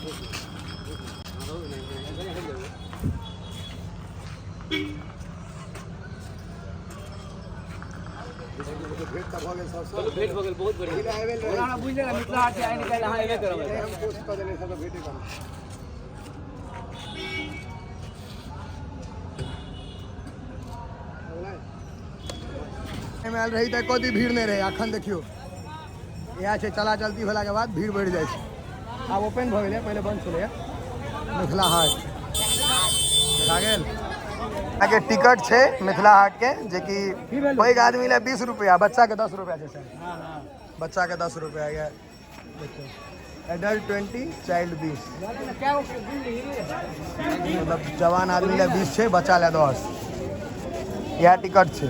भेंट तऽ भऽ गेल सबसँ। चलू भेंट भऽ गेल, बहुत बढ़िया। पहिले आबि गेल ओना हमरा बुझि लेना मिथिला हाट से आइ निकालि अहाँ एबे करब। रही, हम कोशिश कऽ देने सबसँ भेंटे करब। एहिमे आयल रही तऽ एको दी भीड़ नहि रहै, अखन देखियौ इएह छै, चला चलती भेलाके बाद भीड़ बढ़ि जाइ छै। आब ओपन भऽ गेलै, पहिले बंद छलैए। मिथिला हाट देखा गेल। अहाँके टिकट छै मिथिला हाटके, जेकि पैघ आदमी लए 20 रुपैआ, बच्चाके 10 रुपैआ छै सर। बच्चाके 10 रुपैआ यऽ। देखियौ एडल्ट 20, चाइल्ड 20, मतलब जवान आदमी लए 20 छै, बच्चा लए 10। इएह टिकट छै।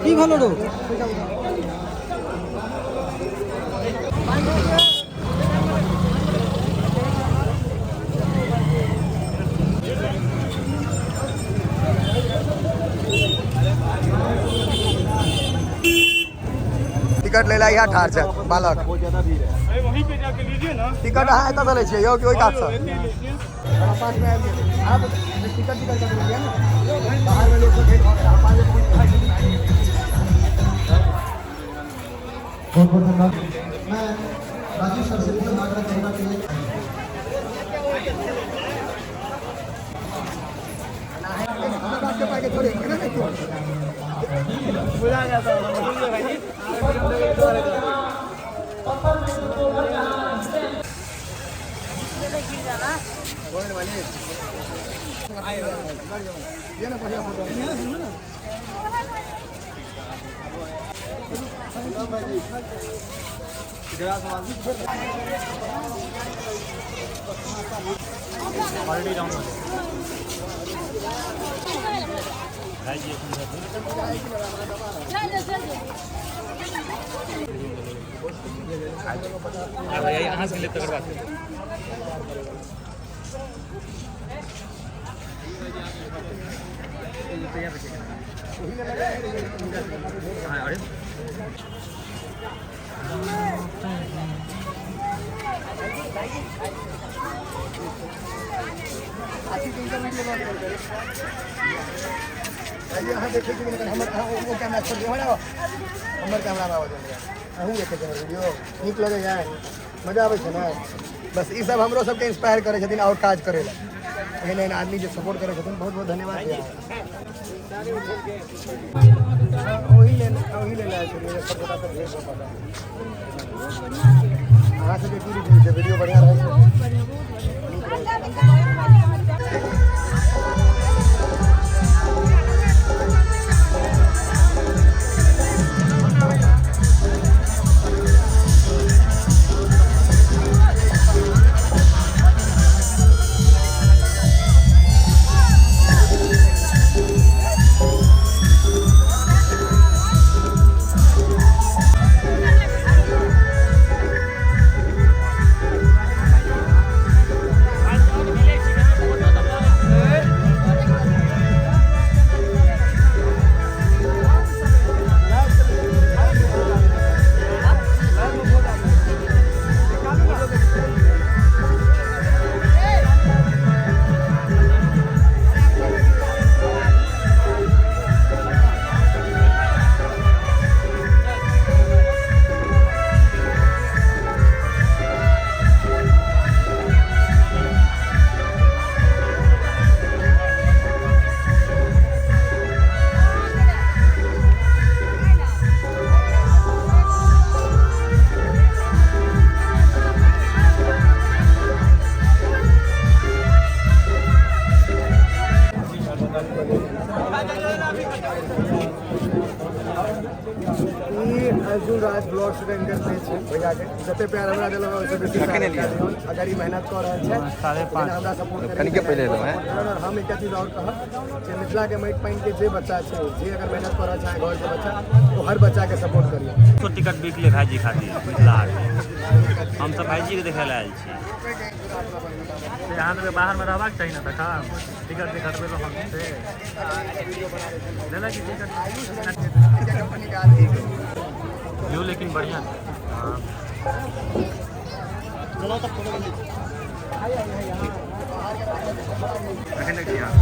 की भेलो रो? टिकट लै लए इएह ठाढ़ छै बालक। बहुत ज्यादा भीड़ है। वहीं पे जाके लीजिए ना। टिकट अहाँ एतऽ लै छियै यौ कि ओहि कातसँ? लीजिए। 5:15 में आबि गेलै। आब टिकट टिकट कटि गेलै ने, बाहरमे लोक सब भेट भऽ गेल। 5 बजे पहुँच गेल। बहुत बहुत धन्यवाद। मैं राजीव सर से भी आग्रह करूँगा कि हमर बात के पाइके थोड़े केना नहि क्यों। बुझा गया था, बुझ गए भाई जी। ये ना बढ़िया फोटो। अहाँ से तकर बाद। आइए, अहाँ देखै छी मगर हमर अहाँ ओ कैमरा छोड़ दियौ, हमरा हमर कैमरा मे आबऽ दियौ। अहूँ देखै छी हमर वीडियो, नीक लगैए, मजा आबै छै ने? बस ई सब हमरो सबके इंस्पायर करै छथिन आओर काज करै लए। एहन एहन आदमी जे सपोर्ट करै छथिन, बहुत बहुत धन्यवाद। ओहि लेल आयल छलियै, सब गोटा सब भेट भऽ पाबै। अहाँ सबके की रिव्यू छै? वीडियो बढ़िआँ रहै छै? बहुत बढ़िया, बहुत बढ़िया। ई अर्जुन राज ब्लॉग्स के इनकर पेज छै। भैया के जते प्यार हमरा देलक ओहिसँ बेसी प्यार हिनका दियौन। अगर ई मेहनत कऽ रहल छै 5:30। हमरा सपोर्ट करी। कनिके पहिले एलहुँ हेँ। और हम एकटा चीज आओर कहब जे मिथिला के माटि पानि के जे बच्चा छै, जे अगर मेहनत कऽ रहल छै घर के बच्चा, ओ हर बच्चा के सपोर्ट करियौ। 100 टिकट बिकले भाईजी खातिर मिथिला हाट। हमसब भाईजी के देखै लए आयल छी। से अहाँ सबके बाहरमे रहबाक चाही ने तखन टिकट जे कटबेलहुँ हम से लेलक टिकट कंपनी के आदमी व्यू लेकिन बढ़िया छै। हाँ। अखन तक छियै अहाँ?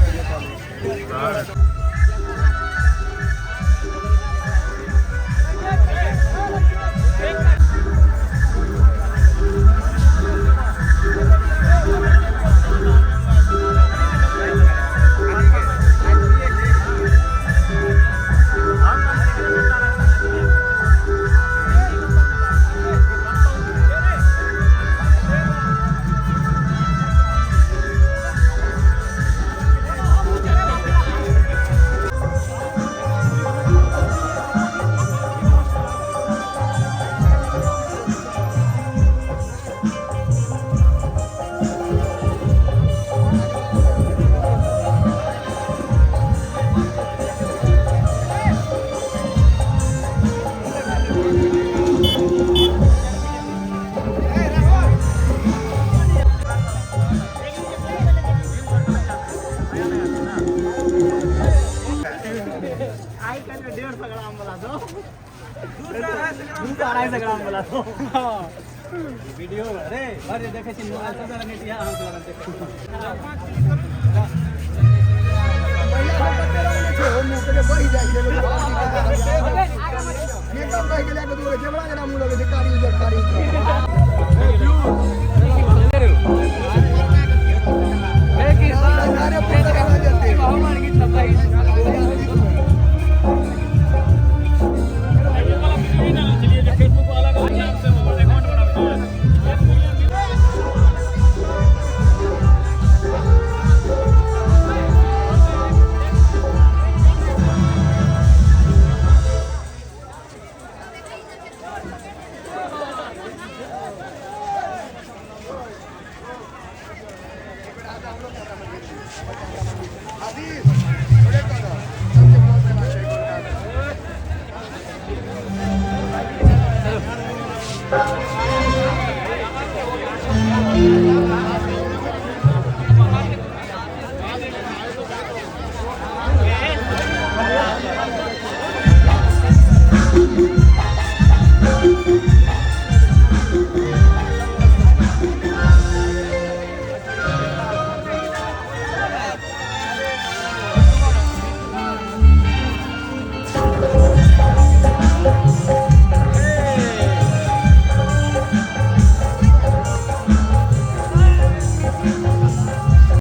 आई काल्हि 150 ग्राम वाला दो, 200-250 ग्राम वाला दो। वीडियो अरे अरे देखै छी मोबाइल सबसँ लगै छी, अहाँ के लगन देखै। पहिला हम कते रंग नहि छै, ओ मुँह के बहि जाइ छै। मेकअप रहि गेलै के दूर जेबरा जेना मुँह लगै छै, कारी उजर कारी उजर। अरे पूरा करा जेतै। आशीष थोड़े।